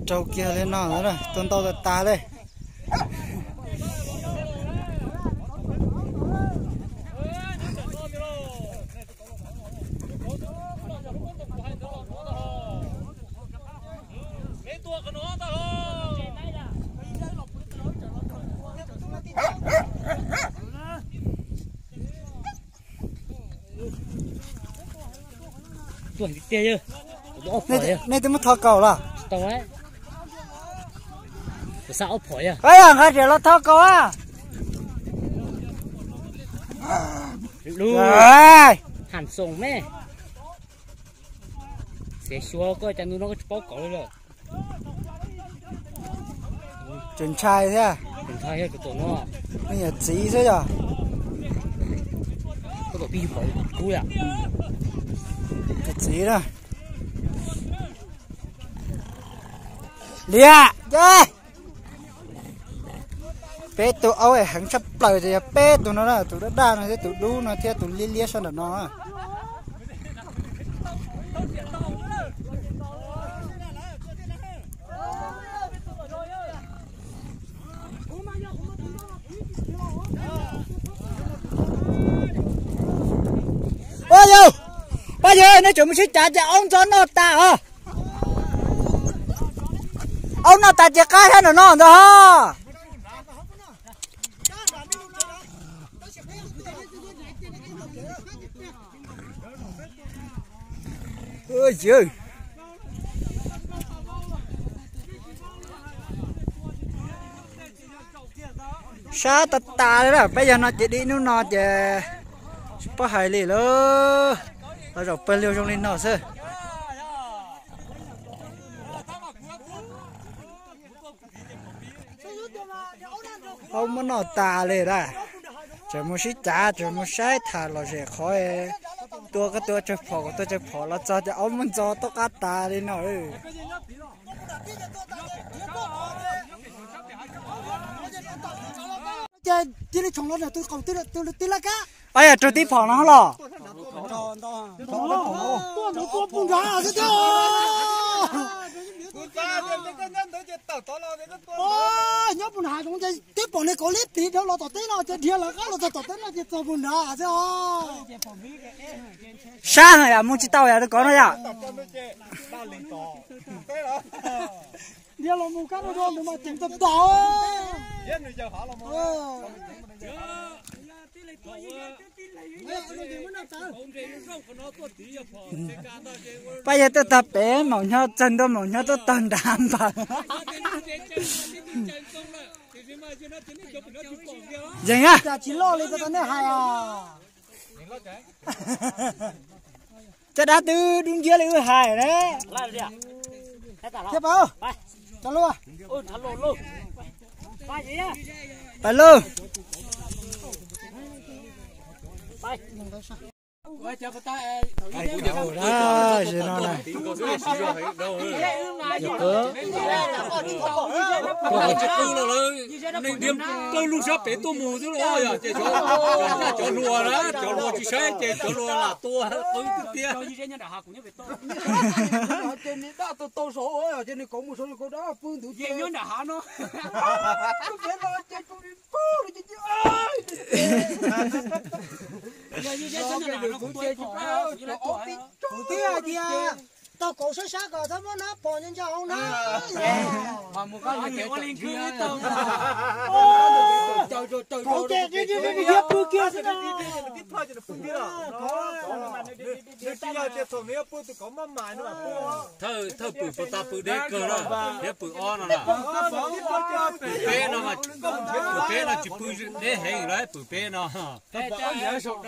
Raug kiag li no, tua ntau tas tas li. Nej twb muab tho kaus los? Pab yog nqa riam los tho kaus a. Ham xoom me. Xiav xyuas koj cas ntu no koj tsis paub kaus li lawm. Tseem ntshai thiab. Tseem ntshai thiab, tus no. Nej yog txiv xwb yog. Koj tus pib yug pom kub yom. Tus txiv na. Liam, peb tug aub heev tshaj plaws ces yog peb tug no na, tus daj daj no thiab tus dub no thiab tus liab liab sab nram no. Ua yawg, pab yawg, nej tseem mus sib cav ces aub ntxo noj tas os. Aub noj tas ces qab thiab nram no ntag ho. Sab tas tas li lawm, peb yog no ces dim hnub no ces tsis paub hais li lawm. Los zaum pawg lug zoo li no xwb. Aub muab noj tas li lawm. Tseem mus sib cav, tseem mus saib tham lom zem qhov tua, koj tua tsawg phom, kuv tua tsawg phom los txog ces aub muab ntxo toj qab tas li no. Ces cia li tshoo los tus qaum twg laj kab. Pab yog raug tib phom no los. Tuaj ntawd tua pug nrad xwb thiab. Nyob pug nrad zoov ces twb pom nws kaus liab plig dhau los tom teb no ces dhia lawv qab los txog tom teb no ces txog pug nrad xwb os. Sab heev yom, mus tsis tau yom, tus kov no yom. Dhia los mus kab no ntawd mas ceev tag tag. Pab yog tuaj tag pem maum nyob, txog ntua maum nyob tuaj tag nrad npawg. Yeej a. Cas tsis loj li tau nej hais os? Cov dab twb dub nciab li wb hais ne. Thiab pab, pab lauj. Neeg dhia plaws lug sab pem tuaj mus xwb los yog ces cov hluas na, cov hluas tsis saib ces cov hluas lam tua qw tiag tiag. Ces nws daj tau tau saud ces nws kauv mus saud, nws kauv dab pw ntawd ces nyob nram hav no. Lub pem no ces tsuas li pw li ces kuv twb hais tias tau kauv sab sab kom txhob muab nab phom ntsa ntsa hauv na. Kauv ces nws dhia pw kiag xwb na. Thawj pwm puas tas, pwm deb kawg na, thiab pwm ob no na. Pwm peb no, pwm peb no tsis pw deb heev lawm, pwm peb no. Kuv yeej hnov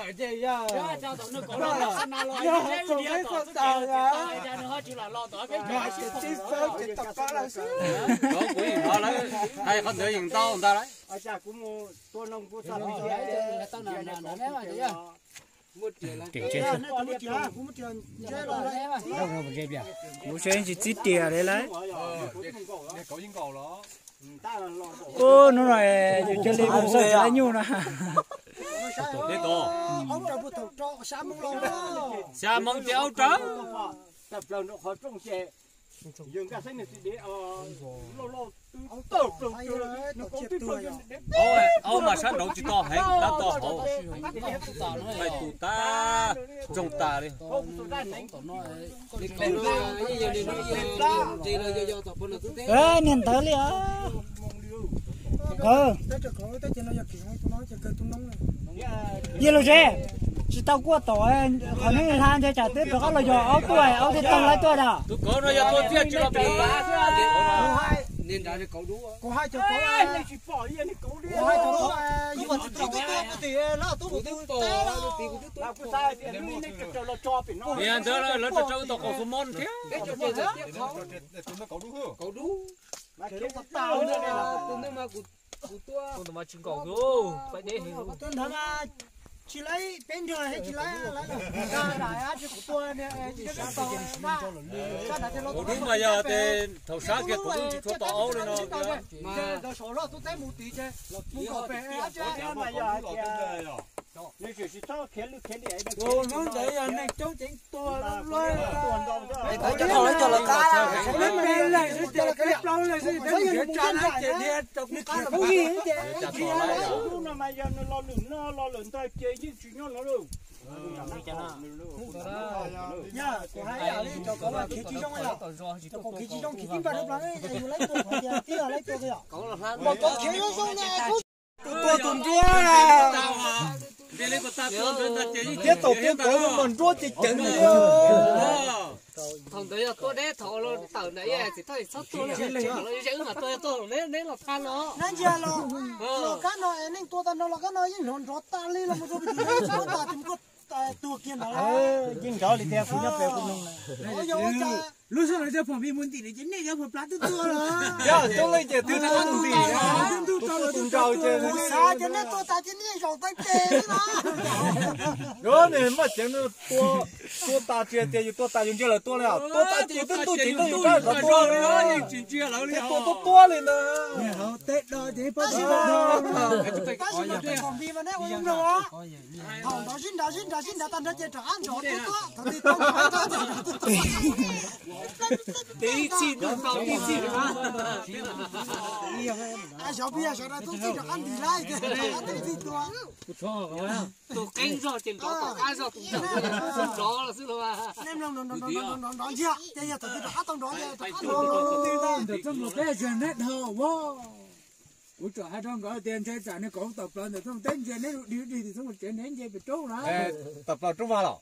lawv hais qhov ntawd yeej ntau ntag lauj. Kuv tsis txib riam li lauj. Ub, hnub no yus cia li mus xauj tsis tau nyuj no. Xya moos ces aub rawv. Aub mas sab nraud tsis to heev, tab tom hauv. Tus tas, tsoog tas li. Niag ntawd li os. Nkawd, yog lus tsev, tsis tau kuaj tom qhov nej hla ntawd tsam twb rov qab los yog aub tuaj, aub thiaj tau laib tuaj da. Tus kauv no yog tua txiaj tsis los pem. Niag ntawd lawv tso tso tom qaum xu mob thiab. Tus ntawd mas tsis nkaum, pab deb heev. Tus ntawd mas tsis laib peb nrog, tsis laib, laib los, kuv tua, kuv dub mas yog tes thaum sab kiag kuv dub tsis tshua tom aub li no. Ntawd saum loj tub teb mus tid ces mus kom pem. Tus hnub ntawd yog neeg coob ceev tuag luaj. Cov no lawv cog los qab, leej xwb ces peb plaub leej xwb, peb mus nrhiav tsam lawv ces dhia rau kuv qab lawm. Hnub no mas yog nws lo lwm no lo lwm ntawd ces yeej tsis nyob no lawm. Yog kuv hais ib yam li cov kauv khiav tsis zoo, cov kauv khiav tsis zoo khiav tib npag rau plaws, yus laib tua qhov tias tib yog laib tua yom. Mas kauv khiav zoo zoo na, tus tua tus nruab, thiab thaum tua kauv mas nruab ceev ceev li. Thaum ntawd yog tua deb, thaum los tawm ntawd txiv thoj txhob tua, wb mas tua tuaj neb los phaj no. Nab ntsia los, los kab no es neeg tua tag nrho los kab no yeej hnov nrov tas li los mus rau pem tim no tsis muab tas ces mus tuag kiag ntawd. Yeej nrov li tias kuv nyob pem kuv mloog na. Yog ua cas lub sij hawm cov phoom pis mus ntim lawm ces nej cov phoom plab twb tuag los. Yog coob leej ces twb tuag tus ntim, tus ntsaws ces kuv xav tias nej tua tas ces nej zaum taw ces li mas. Yuav nws maj ceev tua, tua tas tsis hais tias yus tua tas yus ntsia lawv tua li, tua tas ces twb ntuj tsis ntuj yus rab kom tua li, tua tua tua li ntawd. Teb do ces pab tab sis mas phoom pis mas nej ua zoo mloog os. Thaum nrov zib nrov zib nrov zib nrov tag nrho ces rov qab nrov tuaj tuaj, thaum twg tau nrov tuaj tuaj. Ib txhij nrov tau ib txhij. Xyov peb yog sawv daws tub txij rov qab ntis laib ces rov qab tub txij tua. Tus qeeb zog ces nrov tom qab zog, tus nrov los xwb los. Nej mloog nrov nrov nrov nrov nrov ntsia ces yog thaum twg rov qab tau nrov ces rov qab nrov. Ntawm txoj nplog peb yog neb dhau ua. Kuv tseem hais rau nkawd tias ntshe tsam nws kauv tawm plaws ntawm txoj teb ntsia neb dig dig tim txoj tsev neb nce pem roob na. Tawm plaws roob vaj los.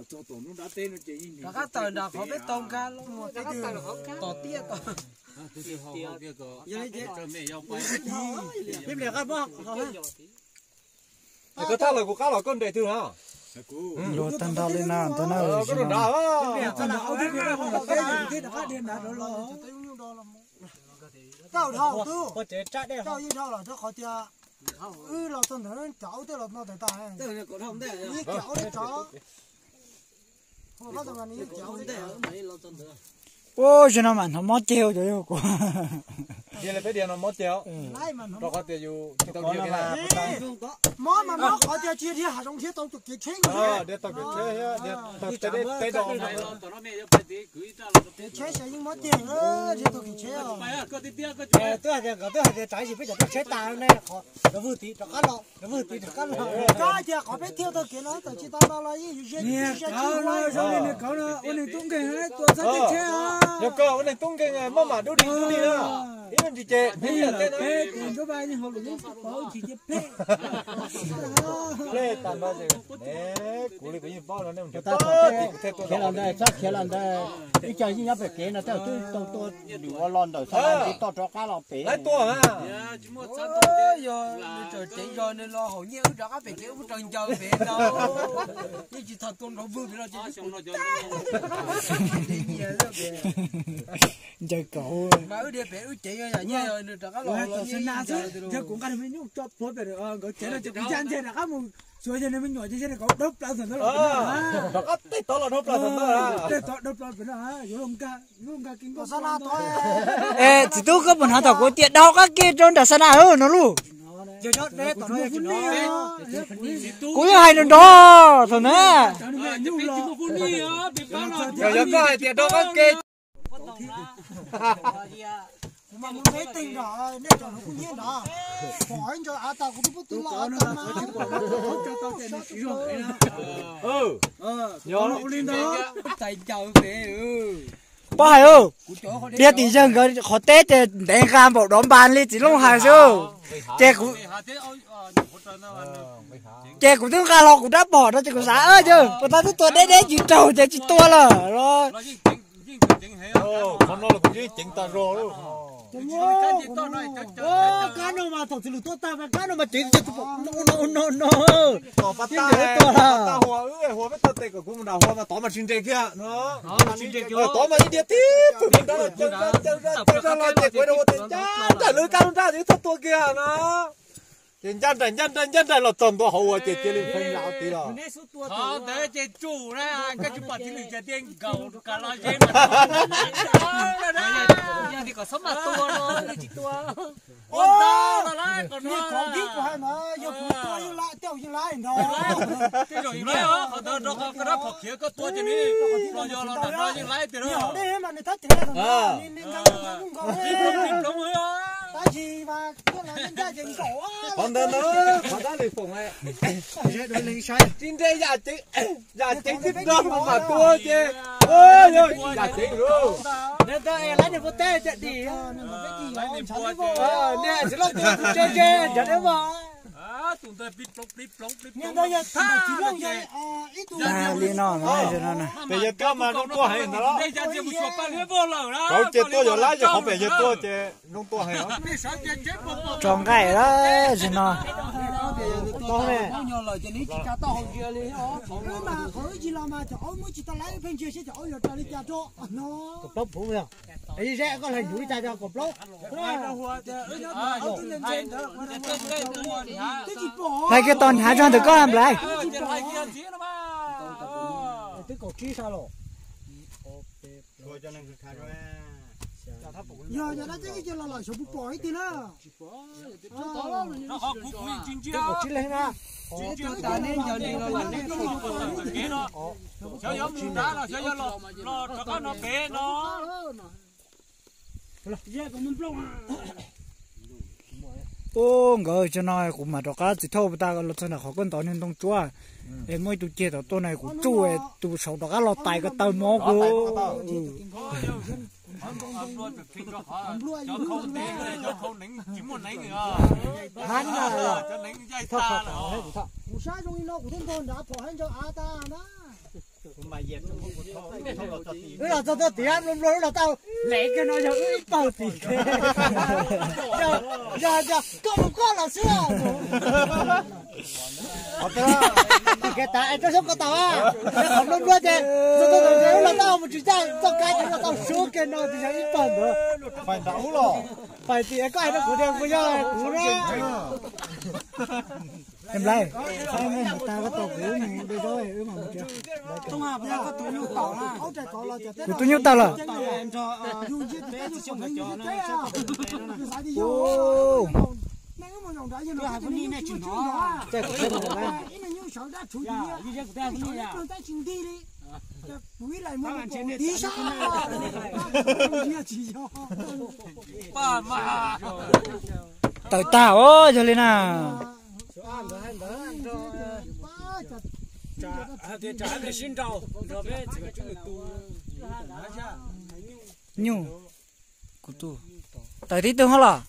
Txog tom hnub dab teb no ces rov qab tawm nram qhov peb tau nkag los, rov qab tawm nram qhov tom tiaj tod. Peb pliag qab mob. Koj thaj lawm kuv qab los koj nres twg na? Luag tag nrho li no ntag na. Koj rau nrad. Tau dhau tus, tau yeej dhau los rau qhov tias wb los txog ntawd cov aub twb los no tas tas. Yeej cov aub li cov. Ua, zaum no mas hnov mob ceg cov yog kuv. Dhia li peb dhia no mob ceg, rau qhov tias yus tsis tau dhia li na. Mob mas mob qhov tias tsis dhia hav zoov dhia tau tus kev tsheb. Dhia tau kev tsheb, dhia tau kev tsheb. Kev tsheb xyov yeej mob ceg, dhia tau kev tsheb. Twb hais tias nkawd twb hais tias tsam ib sim peb cov tsheb tas ne, qhov nkawd vwg tid rov qab los, nkawd vwg tid rov qab los. Koj hais tias qhov peb thiaj tau kev no tawm tsis tau no los yeej yus ze tsis ze tsis ua. Zoo li nws kauv no ua neeg tub nkeeg tua txhob tej tsheb. Yog koj ua neeg tub nkeeg maj mam dub dig dub dig na. Ib lub ntsis ces peb ib yam tej no. Peb tus nruab vaj yeej hauv lwm lub paus tsis cia plej. Plej tas no ces kuv li kuv yeej paub no nej mus nrhiav tau. Khiav los ntawd, txhob khiav los ntawd. Ib co yeej nyob pem kev no tej twb tau tua, ua los ntawm xab laj toj rov qab los pem. Lawv tua na. Yog nws tseem ceev zog nws los haum nyiaj wb rov qab pem kev wb raws ncaws pem no. Yeej tsis txhob tua nrov vwg pem no ces ncaws kauv. Mas wb dhia pem wb ceev yog nyiaj yog nws rov qab los los yeej ncaws. Yog kuv nqa me nyuj tso plhuav pem nkawd tsev no ces kuv ya ntses rov qab mus Tsuas yog niag me nyuam ces yog niag kaus dawb plaws ntawd los, rov qab tej tod los dawb plaws ntawd, tej tod dawb plaws pem no, yuav nkag, yuav nkag kiag nkauj xab na tod. Es txiv tub, koj puas hnov thaum kuv tias dau qab ke rau nram xab na no lauj? Kuv yeej hais nrov nrov thaum na. Yog koj hais tias dau qab ke. Pab hais, liaj tim yawg nkawd qhov teb ces ntev nqa npaum dov npas li txiv Looj hais xwb. Ces kuv, ces kuv twb nqa hlo kuv rab phom no ces kuv xav, yawg puas tau twb tua deb deb tsis raug ces tsis tua lawm los. Qhov no los kuv yeej ceev tas zog. Kab no mas thaum txiv lws tuaj tag mas kab no mas ceev no no no. Tom pab tab, pab tab hua, hua peb tau tes kom kuv mus nram hua mas tod mas tsis nres kiag no. Tod mas ib diav tib pwm nrad los caw zaj caw zaj caw zaj los ces kuv rau ua tes ncaj nraim lub kab lub nraj twb txhob tua kiag no. Ces ncaj nraim ncaj nraim ncaj nraim los txog ntua hauv ua ces cia li pheej lam tid los. Ntawd ces tsum na, koj tsis pom txiv lws cas tias nkaus ka los zeb mas. Yog tias kom txhob mas tua no, tsis tua. Ua ntau no na, kom no. Yog kuv tua yeej lab, tej zaum yeej lab ntag. Tej zaum yeej lab, qhov ntawd rau qhov koj rab phom khiav koj tua ces nws los yog los nram no yeej lab tiag. Qhov ntawd na, qhov dab li foom tsis nres, yam ceev, yam ceev tib rog mas tua ces yam ceev lawm. Tag li no, pem yawg tuaj mas zoo tuaj heev ntag los. Kauv ces tuaj yog lab ces qhov pem yawg tuaj ces zoo tuaj heev. Tso nqaij lawm zim no. Hlais kiag tau hnyav tso ntawm koj Nplais. Ub, nkawd tso no kuv mam rov qab txiv thauj puas tas los txog nram qhov koj ntov niag ntoo tsuab. Es muaj ib tug ceg tom tuaj no kuv tsuj tus saud rov qab los tais ko taw mob kuv. Kuv sab zoo li no kuv thiaj nrog nrad phom haib nrog av tas na. Wb los txog tuaj tiav nplua nplua lub los tau, lev kiag no yog wb ib pawg tim. Yog, yog koj mus koj los xwb. Kev tav es rau xyoob ko taus, qhov nplua nplua ces txog tuaj tiav wb los tau mus tsis ncaj txoj kab ces los tau suab kiag no ces yog ib pawg ntawd. Pais nram ub los. Pais tim koj hais rau kuv tias kuv yog kuv no. Nplais, tag koj tos kuv mus de zaub wb mam mus tiav. Kuv tus nyuj tawg lawm. Tawm tag os, yog li na. Nyuj, kuv tus, tawm tib tug hos los.